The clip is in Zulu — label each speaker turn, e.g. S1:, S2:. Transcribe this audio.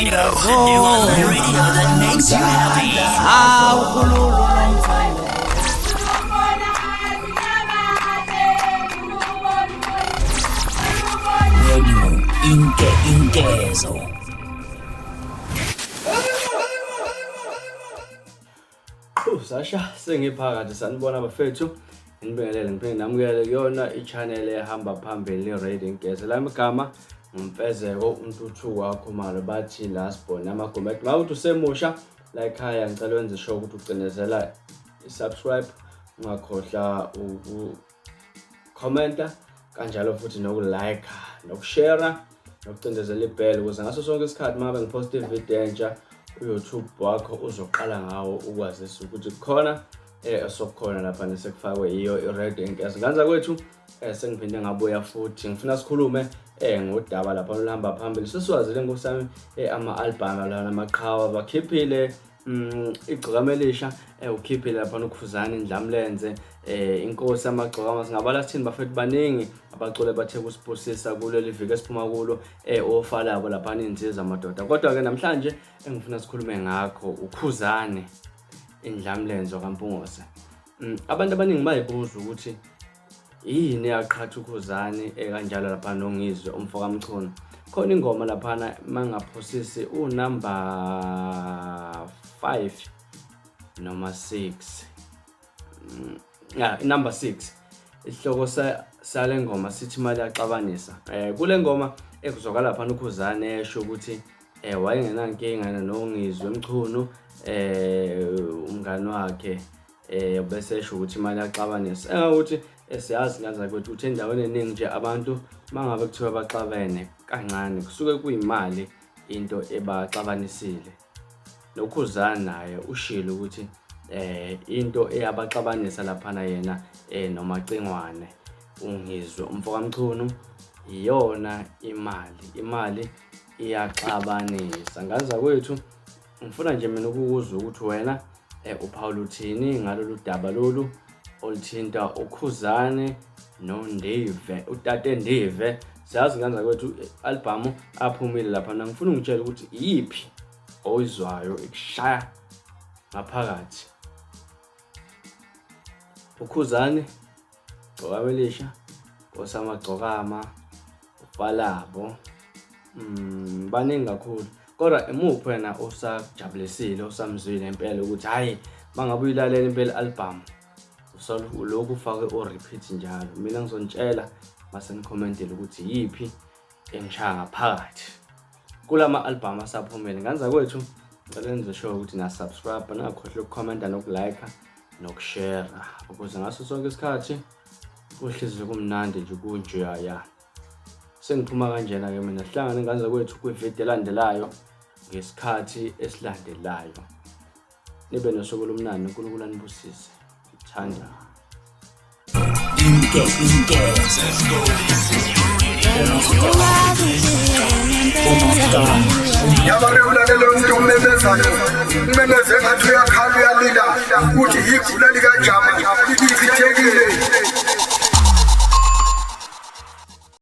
S1: Radio, the new online radio that makes you happy.
S2: Hawu khululu nomthando.
S1: Radio Inke Inkezo.
S3: Sasha sengiphakathi, sanibona bafethu, ngibingelele ngiphinde namukele kuyona i-channel ehamba phambili, Radio Ngeze. Lami igama nguMfezeko uNtuthu wakho malo bathi last born amagumede. Mawuthi usemusha la ekhaya, ngicela wenze sure ukuthi ucinezela i-subscribe, ungakhohlwa ukukhomenta kanjalo futhi nokulike, nokushare, nokucindezela ibhele ukuze ngaso sonke isikhathi uma ngabe ngiphosta ividiyo entsha, u-YouTube wakho uzoqala ngawo ukwazisa ukuthi kukhona osokukhona lapha nesekufakwe yiyo i-Radio Inkeza. Nganza kwethu, sengiphinde ngabuya futhi, ngifuna sikhulume ngodaba lapha oluhamba phambili. Sesiwazile nkosami ama-album lana amaqhawe bakhiphile, Igcokama Elisha, ukhiphile lapha uKhuzani Ndlamlenze, inkosi amagcokama. Singabala sithini bafethu? Baningi abacule bathe kusibusisa kuleli viki esiphuma kulo, ofalabo lapha insizwa madoda. Kodwa ke namhlanje engifuna sikhulume ngakho uKhuzani Indlamlenze kaMpungose. Abantu abaningi bayibuza ukuthi yini eyaqhatha uKhuzani kanjalo lapha noNgizwe umfo kaMchunu. Khona ingoma laphana, mangaphosisi unumber 5 noma 6, ya, number 6, isihloko sale ngoma sithi "Imali Yaxabanisa". Kule ngoma ekuzwakala lapha uKhuzani esho ukuthi wayengenankinga noNgizwe Mchunu, umngani wakhe, bese esho ukuthi imali yaxabanisa. Engakuthi siyazi ngaza kwethu ukuthi endaweni eningi nje abantu mangabe kuthiwa baxabene kancane, kusuke kuyimali into ebaxabanisile. NoKhuzani naye ushilo ukuthi into eyabaxabanisa laphana yena noMacingwane uNgizwe umfo kaMchunu iyona imali. Imali iyaxabanisa. Ngaza kwethu, ngifuna nje mina ukukuzwa ukuthi wena uphawula uthini ngalolu daba lolu oluthinta uKhuzani noNdive, uTate Ndive. Siyazi nganza kwethu album aphumile lapha, ngifuna ungitshele ukuthi iyiphi oyizwayo ikushaya ngaphakathi, uKhuzani, Gcokama Elisha, Nkosi Amagcokama, uFalabo, baningi kakhulu. Kodwa imuphi wena osakujabulisile, osamzwile impela ukuthi hhayi, mangabe uyilalela impela i-album lokhu ufake o-repeat njalo? Mina ngizonitshela mase nikhomentile ukuthi iyiphi engishaya ngaphakathi kulama album asaphumile. Nganza kwethu, ngicela nenze sure ukuthi na-subscribe, ningakhohlwa ukukhomenta, nokulike, nokushare ukuze ngaso sonke isikhathi kuhlezi kumnandi nje kunjeya. Sengiphuma kanjena-ke mina, sihlangane nganza kwethu kwividiyo elandelayo ngesikhathi esilandelayo. Nibe nosuku olumnandi, uNkulunkulu anibusise. Ngithanda
S1: Inke Inkezo.
S4: Yabake ulalela umuntu omemezayo, umemeze ngathi uyakhala, uyalila, uthi igula likajama lichithekile.